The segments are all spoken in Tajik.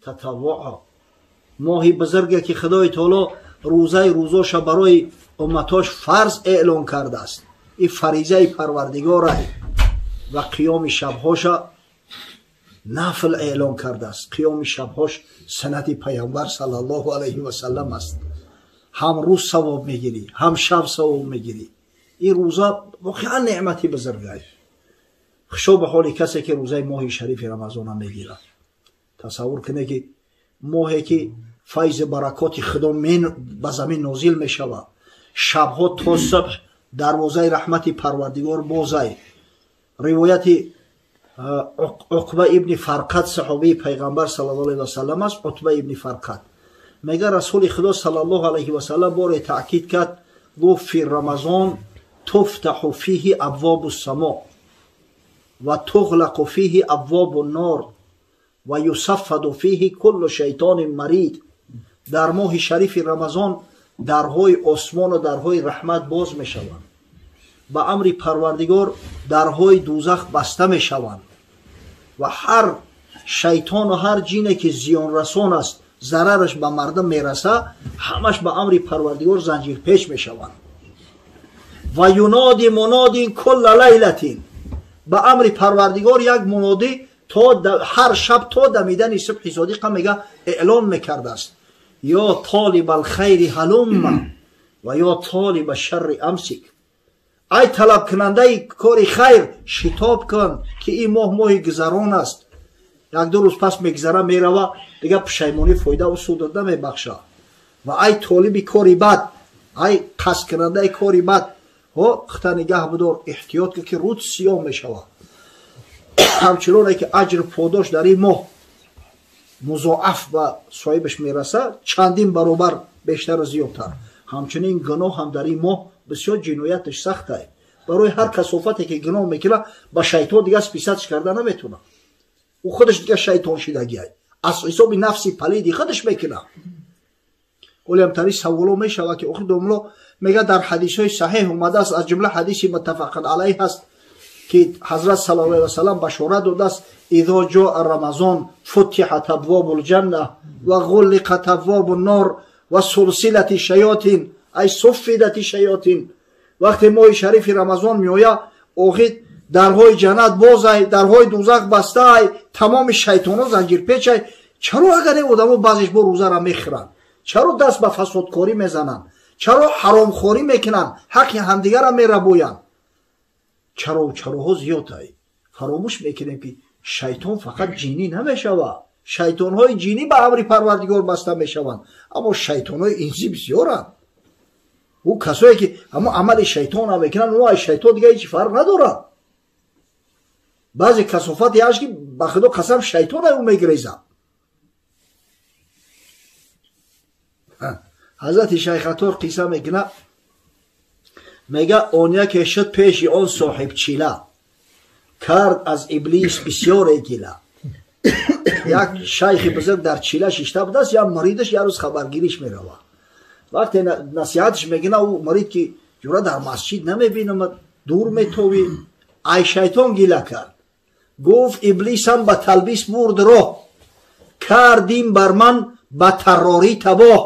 Татаввуъ. Моҳи бузурге ки Худои Таоло рӯзаи рӯзоша барои умматош фарз эълон кардааст. Ин фаризаи Парвардигора ва қиёми шабҳоша нафл эълон кардааст. Қиёми шабҳош суннати Пайғамбар саллаллоҳу алайҳи васаллам аст. Ҳам рӯз савоб мегирӣ, ҳам шаб савоб мегирӣ. Ин рӯза воқеан неъмати бузургай. Хушо ба ҳоли касе ки рӯзаи моҳи шарифи Рамазона мегирад. Тасаввур кунед ки моҳе ки файзи баракоти Худо ба замин нозил мешавад, шабҳо то субҳ дарвозаи раҳмати Парвардигор бозай. Ривояти Уқба ибни Фарқат, саҳобии Пайғамбар саллаллоҳу алайҳи васаллам аст. Утба ибни Фарқат мега Расули Худо саллаллоҳу алайҳи васаллам боре таъкид кард, гуфт: фи Рамазон туфтаҳу фиҳи абвобу само ва туғлақу фиҳи абвобу нор ва юсаффаду фиҳи куллу шайтонин марид. Дар моҳи шарифи Рамазон дарҳои осмону дарҳои раҳмат боз мешаванд. Ба амри Парвардигор дарҳои дӯзах баста мешаванд ва ҳар шайтону ҳар ҷине ки зиёнрасон аст, зарараш ба мардум мераса, ҳамаш ба амри Парвардигор занҷирпеч мешаванд. Ва юноди мунодин кулла лайлатин. Ба амри Парвардигор як мунодӣ то ҳар шаб то дамидани субҳи содиқа мега эълон мекардааст: ё толиба алхайри ҳалумма ва ё толиба шарри амсик. Ай талабкунандаи кори хайр, шитоб кун, ки ин моҳ моҳи гузарон аст. Як ду рӯз пас мегузара мерава, дигар пушаймонӣ фоидаву суд намебахша. Ва ай толиби кори бад, ай қасдкунандаи кори бад, ҳо хита нигаҳ бидор, эҳтиёт кун, ки рӯд сиёҳ мешавад. Ҳамчуноне ки аҷру подош дар ин моҳ музоаф ба соҳибаш мерасад, чандин баробар бештару зиёдтар, ҳамчунин гуноҳ ҳам дар ин моҳ бисёр ҷинояташ сахтае. Барои ҳар касофате ки гуноҳ мекунад, ба шайтон дигар списатш карда наметавонад. Ӯ худаш дигар шайтон шидагиай, аз ҳисоби нафси палиди худаш мекунад. Олиам тари саволо мешавад ки охир домло мега дар ҳадисҳои саҳеҳ омадааст, аз ҷумла ҳадиси муттафақун алайҳ аст ки ҳазрат саллаллоҳу алайҳи васаллам башорат додааст: изо ҷоа рамазон футиҳат абвобу лҷанна ва ғуллиқат абвобу нор ва сулсилати шаётин, ай суффидати шаётин. Вақте моҳи шарифи Рамазон меояд, охир дарҳои ҷаннат бозай, дарҳои дӯзах бастаай, тамоми шайтонҳо занҷирпечай. Чаро агар ин одамо баъзеш бо рӯзара мехӯранд? Чаро даст ба фасодкорӣ мезананд? Чаро ҳаромхорӣ мекунанд? Ҳаққи ҳамдигарро мерабоянд? Чаро чароҳо зиёдай. Фаромӯш мекунем ки шайтон фақат ҷинӣ намешавад. Шайтонҳои ҷинӣ ба амри Парвардигор баста мешаванд, аммо шайтонҳои инсӣ бисёранд. Ӯ касое ки ҳамо амали шайтонро мекунанд, онҳо аз шайтон дигар ҳеҷ фарқ надоранд. Баъзе касофате ҳаст ки ба Худо қасам шайтон ӯ мегирезад. Ҳазрати Шайх Атор қисса мекунад, мега он яке шуд пеши он соҳибчила, кард аз иблис бисёре гила. Як шайхи бузург дар чила шишта будааст, як муридаш як рӯз хабаргириш меравад. Вақте насиҳатш мекунад, ӯ мурид ки ҷура дар масҷид намебинамад, дур метовӣ, ай шайтон гила кард. Гуфт: иблисам ба талбис бурд роҳ, кардим бар ман ба таррорӣ табоҳ.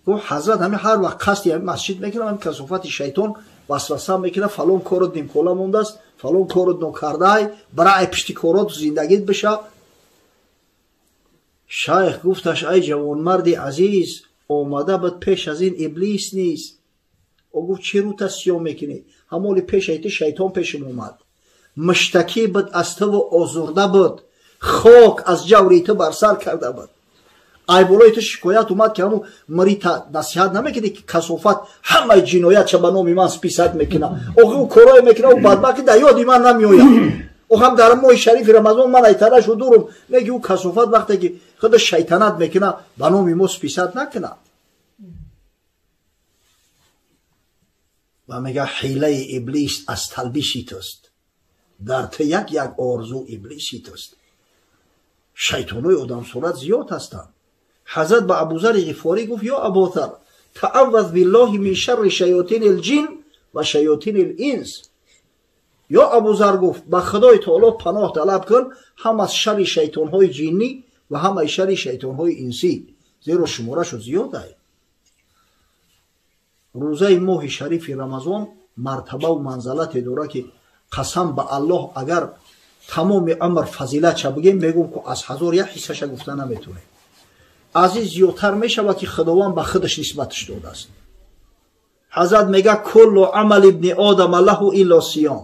Гуфт: ҳазрат, ҳамин ҳар вақт қасди ҳамин масҷид мекунам, ҳамин касофати шайтон васваса мекунад, фалон корот нимкола мондааст, фалон корот нокардаай, бара ай пишти корот зиндагит биша. Шайх гуфташ: ай ҷавонмарди азиз, омада буд пеш аз ин иблис низ. Ӯ гуфт: чӣ рӯта сиёҳ мекунӣ? Ҳамоли пеш айти шайтон пешам омад, муштакӣ буд аз туву озурда буд, хок аз ҷаври ту бар сар карда буд. Ай болои ту шикоят омад ки ҳамун марита насиҳат намекунӣ ки касофат ҳамаи ҷиноятша ба номи ман списат мекунад. Охи ӯ корое мекунад, ӯ бадбахт ки дар ёди ман намеояд. Ӯ ҳам дар моҳи шарифи Рамазон ман айтарашу дурум. Меги ӯ касофат вақте ки худо шайтанат мекунад, ба номи мо списат накунад. Ва мега ҳилаи иблис аз талбиси туст, дар ту як як орзу иблиси туст. Шайтонҳои одамсурат зиёд ҳастанд. Ҳазрат ба Абузари Ғифорӣ гуфт: ё Абузар, таавваз биллоҳи мин шарри шаётини лҷин ва шаётини линс. Ё Абузар гуфт, ба Худои Таоло паноҳ талаб кун ҳам аз шарри шайтонҳои ҷиннӣ ва ҳам аз шарри шайтонҳои инсӣ, зеро шуморашу зиёд ай. Рӯзаи моҳи шарифи Рамазон мартабаву манзалате дорад, ки қасам ба Аллоҳ, агар тамоми умр фазилатша бигем, мегӯм, ку аз 1001 ҳиссаша гуфта наметонем. Аз ин зиёдтар мешавад, ки Худованд ба худаш нисбаташ додааст. Ҳазрат мега: куллу амали ибни одама лаҳу илло сиём.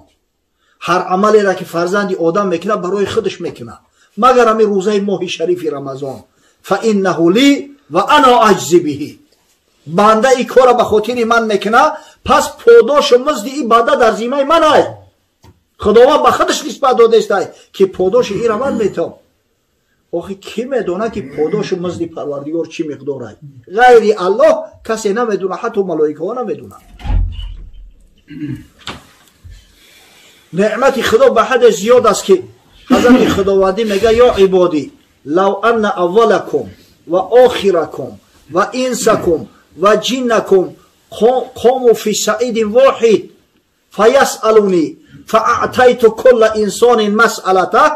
Ҳар амалеро ки фарзанди одам мекунад, барои худаш мекунад, магар ҳамин рӯзаи моҳи шарифи Рамазон. Фа иннаҳу ли ва ана аҷзи биҳи. Банда ин корро ба хотири ман мекунад, пас подошу музди ин банда дар зиммаи ман ай. Худованд ба худаш нисбат додааст, ки подоши инро ман метавам. Охи, кӣ медонад, ки подошу музди Парвардигор чӣ миқдор ай? Ғайри Аллоҳ касе намедонад, ҳатто малоикаҳо намедонад. Неъмати Худо ба ҳадде зиёд аст, ки ҳазрати Худовандӣ мега: ё ибодӣ, лав анна аввалакум ва охиракум ва инсакум ва ҷиннакум қому фи саидин воҳид фаясъалуни фаатайту кулла инсонин масъалатах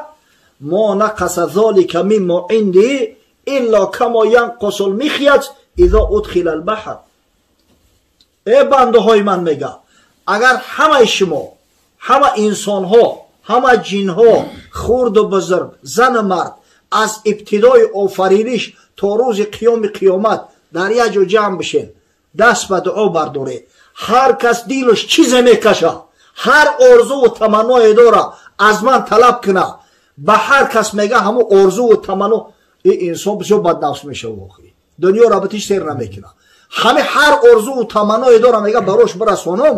мо нақаса золика миммо инди илло камо янқусу лмихяҷ изо удхила лбаҳр. Э бандаҳои ман, мега, агар ҳамаи шумо, ҳама инсонҳо, ҳама ҷинҳо, хурду бузург, зану мард, аз ибтидои офариниш то рӯзи қиёми қиёмат дар як ҷо ҷамъ бишен, даст ба дуо бардоред, ҳар кас дилаш чизе мекаша, ҳар орзуву таманное дора, аз ман талаб куна, ба ҳар кас, мега, ҳамун орзуву таманно. Ин инсон бисёр баднафс мешава, охи дунёро битиш сер намекуна. Ҳами ҳар орзуву таманное дора, мега, барош бирасонам,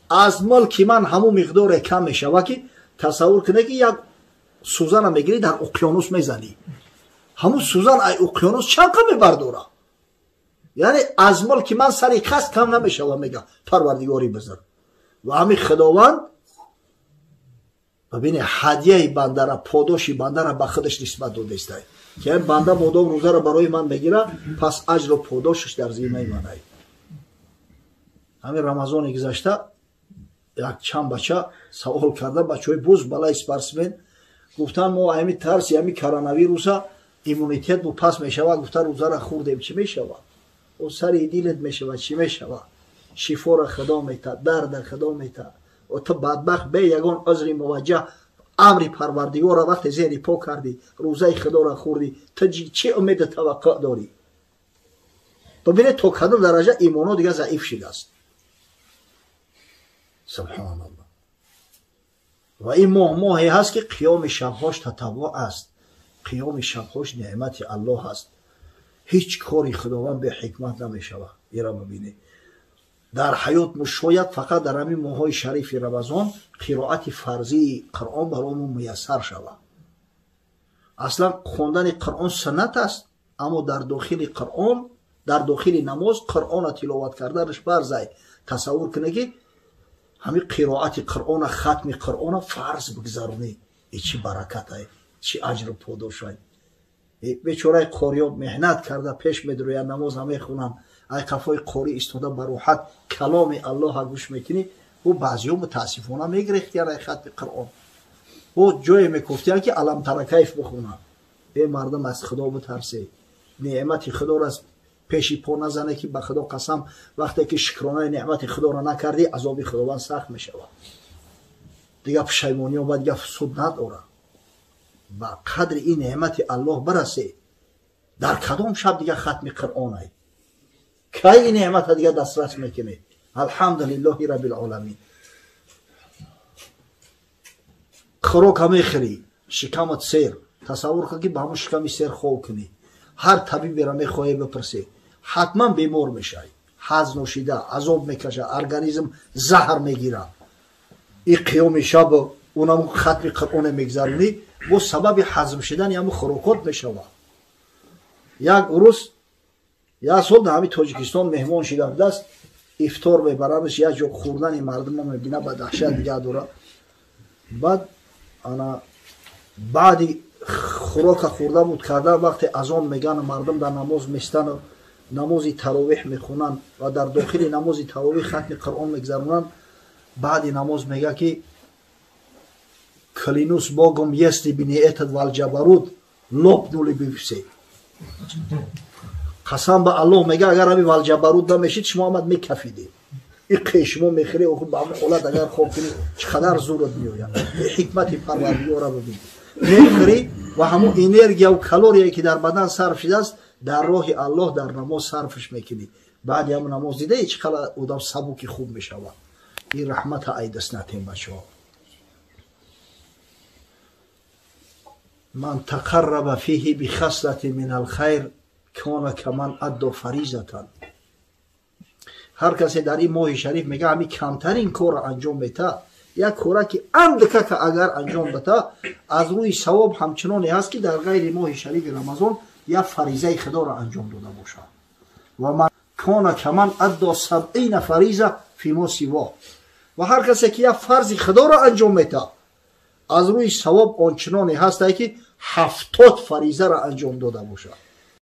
аз мулки ман ҳамун миқдоре кам мешава, ки тасаввур кунед, ки як сӯзана мегирӣ, дар уқёнус мезанӣ, ҳамун сӯзан ай уқёнус чанд қа мебардора? Яъне аз мулки ман сари кас кам намешава, мега Парвардигори бузург. Ва ҳамин Худованд, бибине, ҳадияи бандара, подоши бандара ба худаш нисбат додааст, ки ин банда модом рӯзаро барои ман мегирад, пас аҷру подошаш дар зиммаи ман ай. Ҳамин Рамазони гузашта як чанд бача савол карда, бачаҳои буз балаи спортсмен, гуфтанд: мо ҳами тарси ҳами коронавируса иммунитет бу пас мешавад, гуфта, рӯзара хӯрдем, чӣ мешавад? О, сари дилет мешавад, чӣ мешавад? Шифоро Худо метад, дарда Худо метад. О, ту бадбахт, бе ягон узри муваҷҷаҳ амри Парвардигорро вақте зери по кардӣ, рӯзаи Худоро хӯрдӣ, ту чӣ умеду таваққӯъ дорӣ? Бибинед, то кадом дараҷа имоно дигар заиф шидааст. Субҳаналлоҳ. Ва ин моҳ моҳе ҳаст, ки қиёми шабҳош татаввуъ аст, қиёми шабҳош неъмати Аллоҳ аст. Ҳеҷ кори Худованд беҳикмат намешавад. Ира бибинед, дар ҳаёт шояд фақат дар ҳамин моҳҳои шарифи Рамазон қироати фарзии Қуръон барои муяссар шавад. Аслан хондани Қуръон суннат аст, аммо дар дохили Қуръон, дар дохили намоз Қуръонро тиловат карданаш фарз ай. Тасаввур кунед, ки ҳамин қироати Қуръона, хатми Қуръона фарз бигзаронӣ, и чӣ баракат ай, чӣ аҷру подош ай! Бечораи қориё меҳнат карда пеш медурояд, намоз мехонанд, ай қафои қорӣ истода ба роҳат каломи Аллоҳа гӯш мекунӣ. Ӯ баъзиҳо мутаассифона мегирехтиян ай хатми Қуръон, ӯ ҷое мекуфтиян, ки Аламтаракайф бихонанд. Э мардум, аз Худо битарсед, неъмати Худоро аз пеши по назане, ки ба Худо қасам, вақте ки шукронаи неъмати Худоро накардӣ, азоби Худованд сахт мешавад. Дигар пушаймониё ба дигар суд надорад. Ба қадри ин неъмати Аллоҳ бирасед. Дар кадом шаб дигар хатми Қуръон ай? Кай ин неъмата дигар дастрас мекунед? Алҳамдулиллоҳи раббил оламин. Хӯрока мехӯрӣ, шикамат сер. Тасаввур кун, ки ба ҳамон шиками сер хоб кунӣ. Ҳар табиберо мехоҳӣ бипурсӣ, ҳатман бемор мешавӣ, ҳазм ношида азоб мекаша, организм заҳр мегирад. И қиёми шаб, унам хатми Қуръоне мегзаронӣ, бо сабаби ҳазм шидани ҳамун хӯрокот мешавад. Як урус як сол дар ҳамин Тоҷикистон меҳмон шида будааст. Ифтор мебаранаш, як ҷо хӯрдани мардумо мебина, ба даҳшат дига дора. Баъд ана баъди хӯрока хӯрда буд карда, вақте азон меган, мардум дар намоз местану намози таровеҳ мехонанд ва дар дохили намози таровеҳ хатми Қуръон мегзаронанд. Баъди намоз мега, ки Клянусь Богом, если бы не этот Валҷабарут, лопнули бы все. Қасам ба Аллоҳ, мега, агар ҳами Валҷабарут намешид, шумо омад мекафидед. И шумо мехӯре, ба ҳамон ҳолат агар хоб кунӣ, чӣ қадар зурат меояд. Ҳикмати Парвардигора бибин. Мехӯрӣ ва ҳамон энергияву калорие, ки дар бадан сарф шудааст, дар роҳи Аллоҳ дар намоз сарфш мекунӣ. Баъди ҳамон намоз дидаи, чӣ қадар одам сабуки хуб мешавад. Ин раҳмата айдаст натем, бачаҳо. Ман тақарраба фиҳи бихаслати мин алхайр кона каман аддо фаризатан. Ҳар касе дар ин моҳи шариф, мега, ҳами камтарин корро анҷом мета, як кора ки андакака агар анҷом дата, аз рӯи савоб ҳамчуноне ҳаст, ки дар ғайри моҳи шарифи Рамазон як фаризаи Худоро анҷом дода бошад. Ва ман кона каман аддо сабъина фариза фимо сиво. Ва ҳар касе ки як фарзи Худоро анҷом мета, аз рӯи савоб ончуноне ҳастае, ки 70 фаризаро анҷом дода бошад.